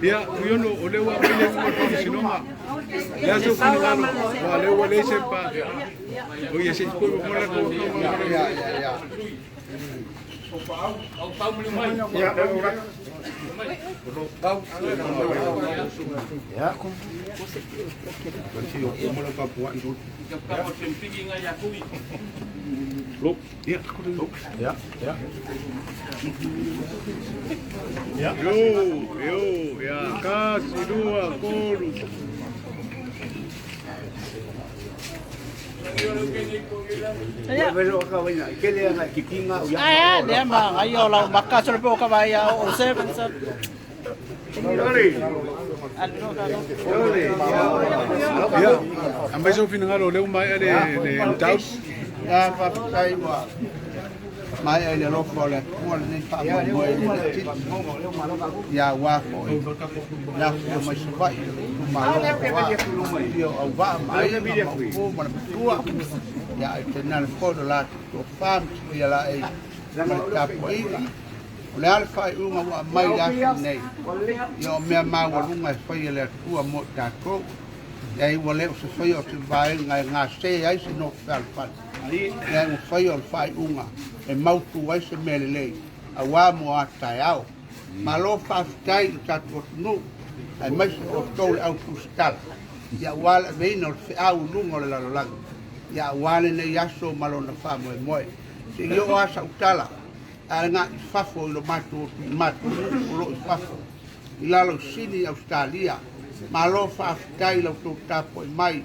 Ia, Fuiono, o lea ua aumai le iuga o le Faamasinoga. Le a sou finagalo, aua o lea ua leai se pa. O ia, se i pue mo la tou afioga. Ia, ia, ia. Ia, ia. Ia, ia. Yo, yo, ia, kasi, lua, tolu. Ae lea ma ai o lau maka solo po ka vai o 7 7. Ia, aumai sou finagalo o lea ua maea le le mataupu. Ia, faafetai ua maea i le alofa o le Atua lenei faamoemoe i le tili. Ia, aua foi le afifio mai Savaii o le itumalo aua afio o Auvaa ma Aiga ma Upu ma le Matua. Ia, ae tainane foi lo latou toafa ma Sofia Laei ma le tapuaiga. O le a le faaiuga ua aumai i le aso lenei? Ia, o mea maualuga e faia e le Atua mo i tatou. Leai, ua le o se faia o se vaega e gase ai se nofo fealofani. Leai, ua faia o le faaiuga e mautu ai se mea lelei aua mo a taeao. Malo faafetai i le tatou atunuu, aemaise o outou le au tusitala, ia aua le aveina o le feau i luga o le lalolagi, ia aua lenei aso ma lona faamoemoe. Se i oo lava sau tala, ae agai i fafo i lo matou matou nuu o lo o i fafo i lalo i Sini, Ausetalia. Malo faafetai i la outou tapuai mai,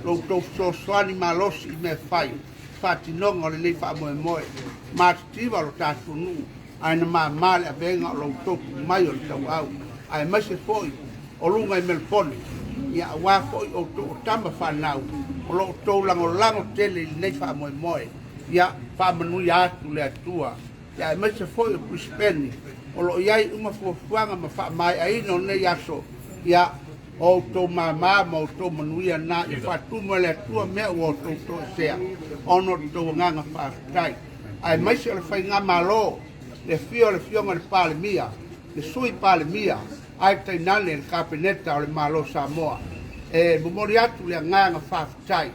lo outou fesoasoani malosi i mea fai, faatinoga o lenei faamoemoe. Matitiva o lo tatou nuu, ae na mama le avega o lo outou tuu mai o le tauau, aemaise foi o luga i Melupone, ia aua foi outou o tama fanau o lo outou lagolago tele i lenei faamoemoe. Ia faamanuia atu le Atua. Ia aemaise foi o Brisbane o lo o i ai uma fuafuaga ma faamaeaina o lenei aso. Ia o outou mama ma outou manuia na, ia faatumu e le Atua mea ua outou toesea ona o le tou agaga faafetai. Aemaise o le faigamalo, le afio o le afioga i le Palemia, le Sui Palemia, ae tainane le Kapeneta o le Malo Samoa. E momoli atu le agaga faafetai,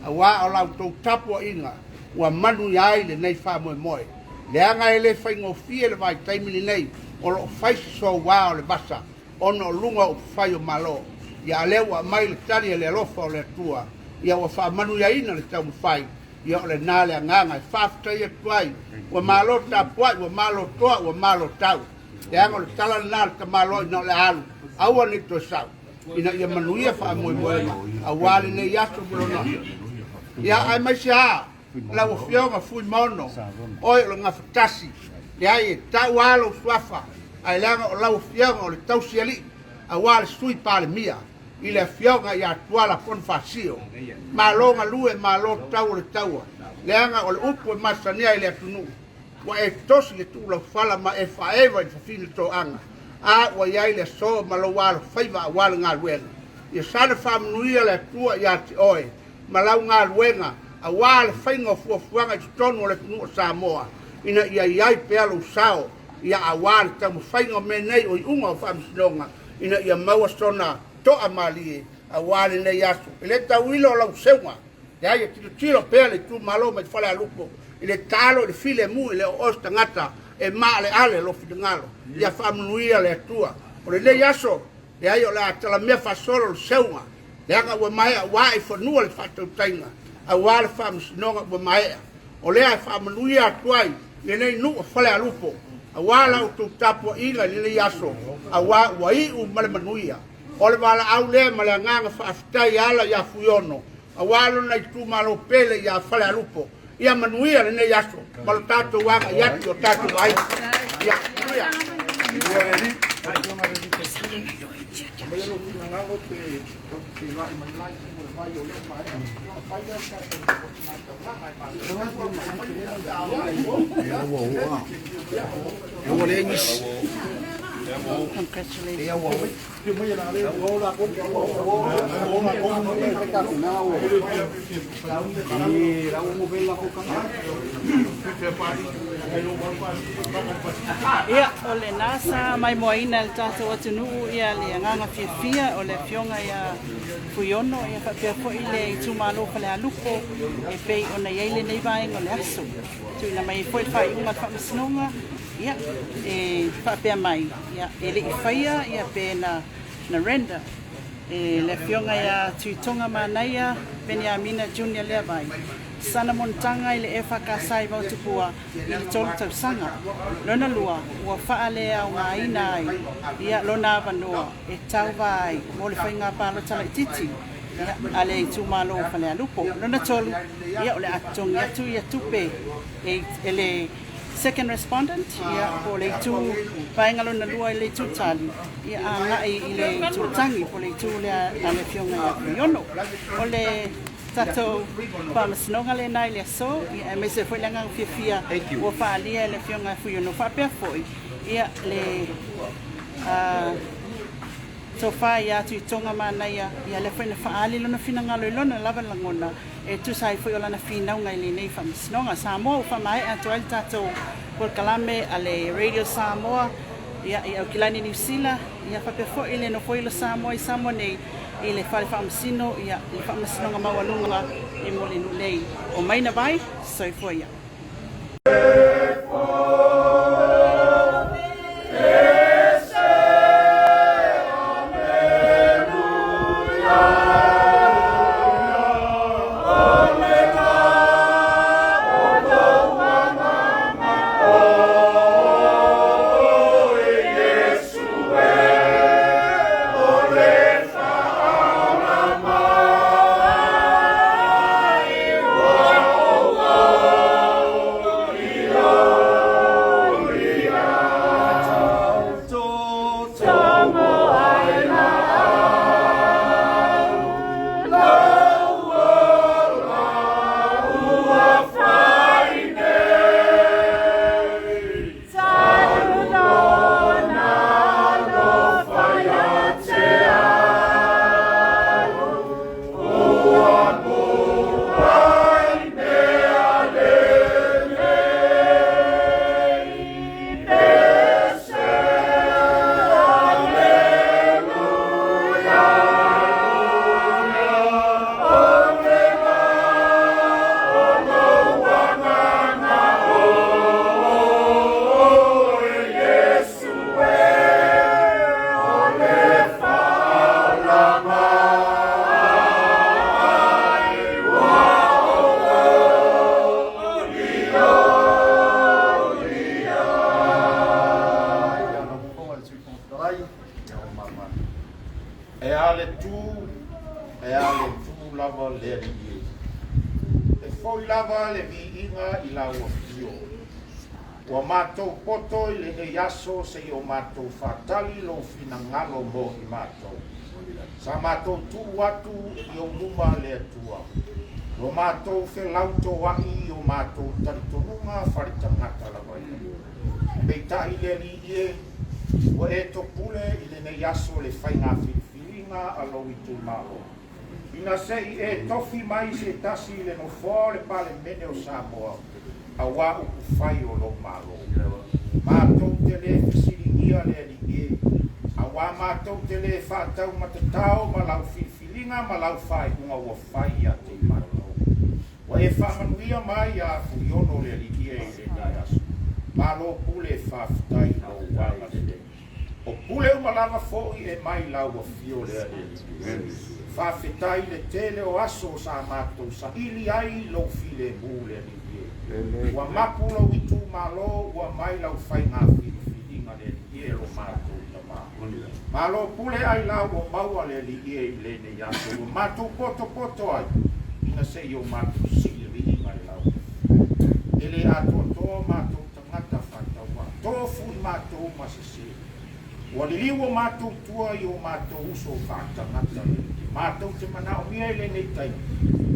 aua o la outou tapuaiga ua manuia ai lenei faamoemoe. Leaga e le faigofie le vaitaimi lenei o lo o fai se soua o le vasa ona o luga o upufai o Malo. Ia a lea ua aumai le tali a le alofa o le Atua, ia ua faamanuiaina le taumafai. Ia o lena le agaga e faafetai atu ai, ua malo tapuai, ua malo toa, ua malo tau. Leaga o le tala lena a le tamaloa ina o le a alu, aua ne i toe sau, ina ia manuia faamoemoega aua lenei aso ma lona. Ia aemaise lava lau Afioga Fuimaono, oe o le gafatasi, leai e tau lava lou suafa, ae leaga o lau Afioga o le tausialii aua le Sui Palemia i le Afioga ia Tuala Ponifasio. Malo galue, malo tau o le taua, leaga o le upu e masania i le atunuu, ua e tosi le tuulaufala ma e faaeva i le fafine toaga, a ua i ai le aso ma lou alofaiva aua le galuega. Ia sana faamanuia le Atua ia te oe ma lau galuega aua le faiga o fuafuaga i totonu o le atunuu o Samoa, ina ia i ai pea lou sao, ia aua le taumafaiga o mea nei o iuga o faamasinoga, ina ia maua sona toa malie aua lenei aso. E le tauilo o lau seuga, leai e tilotilo pea le itumalo mai Falealupo i le talo i le filemu, e le o oe se tagata e maaleale lou finagalo. Ia faamanuia le Atua. O lenei aso, leai o le a talamea faasolo le seuga, leaga ua maea ua ae i fanua le faatautaiga aua le faamasinoga ua maea. O lea e faamanuia atu ai lenei nuu o Falealupo aua la outou tapuaiga i lenei aso, aua ua iu ma le manuia. O le valaau lea ma le agaga faafetai e ala ia Fuiono aua lona itumalo pele ia Falealupo. Ia manuia lenei aso ma lo tatou agai atu i o tatou aiga. Ia manuia. Congratulations. Ia, o lena sa maimoaina e le tatou atunuu ia le agaga fiafia o le Afioga ia Fuiono ia faapea foi le itumalo o Falealupo e pei ona i ai lenei vaega o le aso. Tuuina mai ai foi le faaiuga a le Faamasinoga, ia, e faapea mai, ia, e le i faia ia pe na na render e le Afioga ia Tuitoga Manaia Peniamina Junior Leavai sana monotaga i le EFKS i Vaotupua i le 3 tausaga. Lona lua, ua faaleaogaina ai ia lona avanoa e tauva ai mo le faiga palota laitiiti a le itumalo o Falealupo. Lona tolu, ia o le a totogi atu ia tupe e le second respondent, ia po o le itu vaega lona lua i le itu tali, ia agai i le itu tagi po o le itu lea a le Afioga ia Fuiono. O le tatou faamasinoga lena i le aso, ia aemaise foi le agaga fiafia ua faaalia e le Afioga ia Fuiono faapea foi ia le tofa ia Tuitoga Manaia, ia lea foi na faaali lona finagalo i lona lava lagona e tusa ai foi o lana finauga i lenei faamasinoga. Samoa ua faamaea atu ai le tatou polokalame a le Radio Samoa ia, i Aukilani, Niu Sila, ia faapea foi le Nofoilo Samoa i Samoa nei i le Fale Faamasino, ia, i le Faamasinoga Maualuga i Mulinuu nei. O Maina Vai, soifua ia. E a le tu, e a le tu lava le alii e. E foi lava le viiga i lau afio. Ua matou poto i lenei aso seia o matou faatali lou finagalo mo i matou. Sa matou tuu atu i ou luma le Atua, lo matou felautoa'i i o matou talitonuga faletagata lava ia. Peitai le Alii e, ua e topule i lenei aso le faiga filifiliga a lou itumalo. Ina se i e tofi mai se tasi i le Nofoa o le Palemene o Samoa, auā upufai o lou Malo. Matou te lē fesiligia le Alii e, auā matou te lē faataumatatao ma lau filifiliga ma lau faaiuga ua fai ia te i matou. Ua e faamanuia mai iā Fuiono le Alii e i lenei aso. Malo pule faafetai lou agalelei. O pule uma lava foi e mai lau afio le Alii. Faafetai le tele o aso sa matou saili ai lou filemu le Alii e. Ua mapu lou itumalo ua mai lau faiga filifiliga le Alii e lo matou tama. Malo pule ai la ua maua le Alii e i lenei aso ua matou potopoto ai ina se i o matou sii le viiga i lau afio. E le atoatoa matou tagata faatauvaa, tofu i matou ma sese. Ua liliu o matou tua i o matou uso faatagata le matou te manaomia i lenei taimi,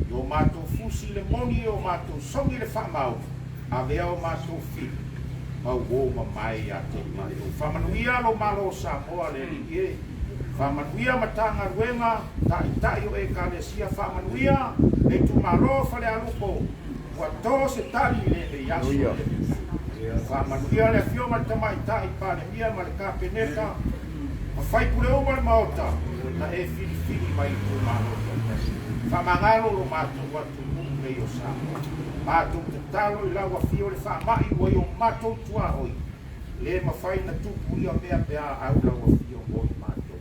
i o matou fusi le moni, i o matou sogi le faamaoni, avea o matou fili, ma uo mamae ia te i matou. Faamanuia lou Malo o Samoa le Alii e. Faamanuia Matagaluega, Taitai o Ekalesia, faamanuia le itumalo o Falealupo, ua to se tali i lenei aso le Alii. Faamanuia le Afioga i le Tamaitai Palemia ma le Kapeneta ma faipule uma o le Maota na e filifili mai i itumalo taitasi. Faamagalo lo matou atunuu nei o Samoa. Matou tatalo i lau Afio le faamai ua i o matou tuaoi, le mafai na tupu ia mea pe a au lau Afio mo i matou.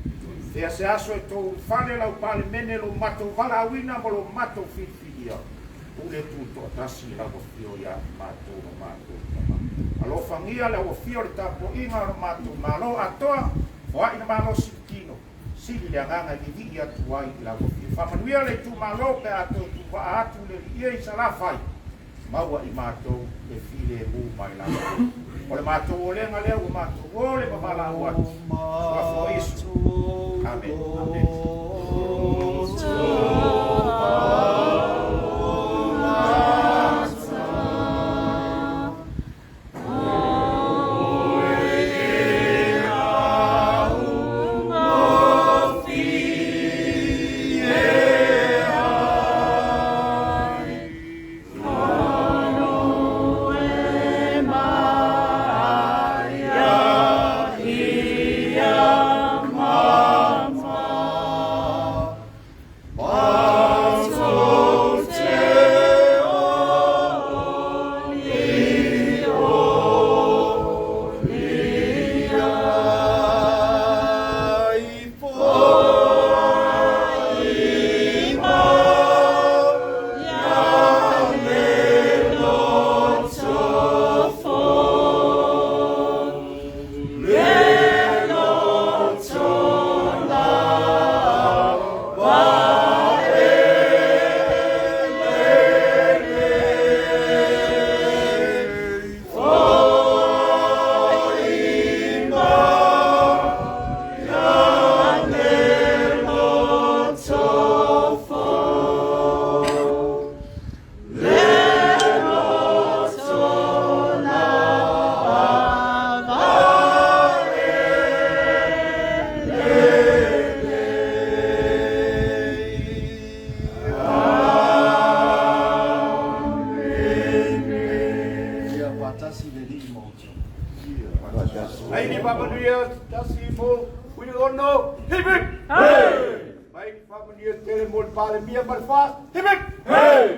Fea se aso e tou ulufale lau Palemene lo matou valaauina ma lo matou filifilia, pule tutoatasi lau Afio ia matou ma matou tama. Alofagia lau Afio le tapuaiga o lo matou Malo atoa, foai le malosi i le tino, sili le agaga e vivii atu ai i lau Afio. Faamanuia le itumalo pe a toe tuvaa atu le Alii e i Salafai, maua i matou le filemu mai lau Afio. O le matou olega lea ua matou ole ma valaau atu. Suafa o Iesu. Amen. Amen. Ia faatasi le Alii ma outou. Mai ni faamanuia tasi mo Fuiono. Hip hip! Hey! Mai ni faamanuia tele mo le Palemia ma le FAST. Hip hip! Hey!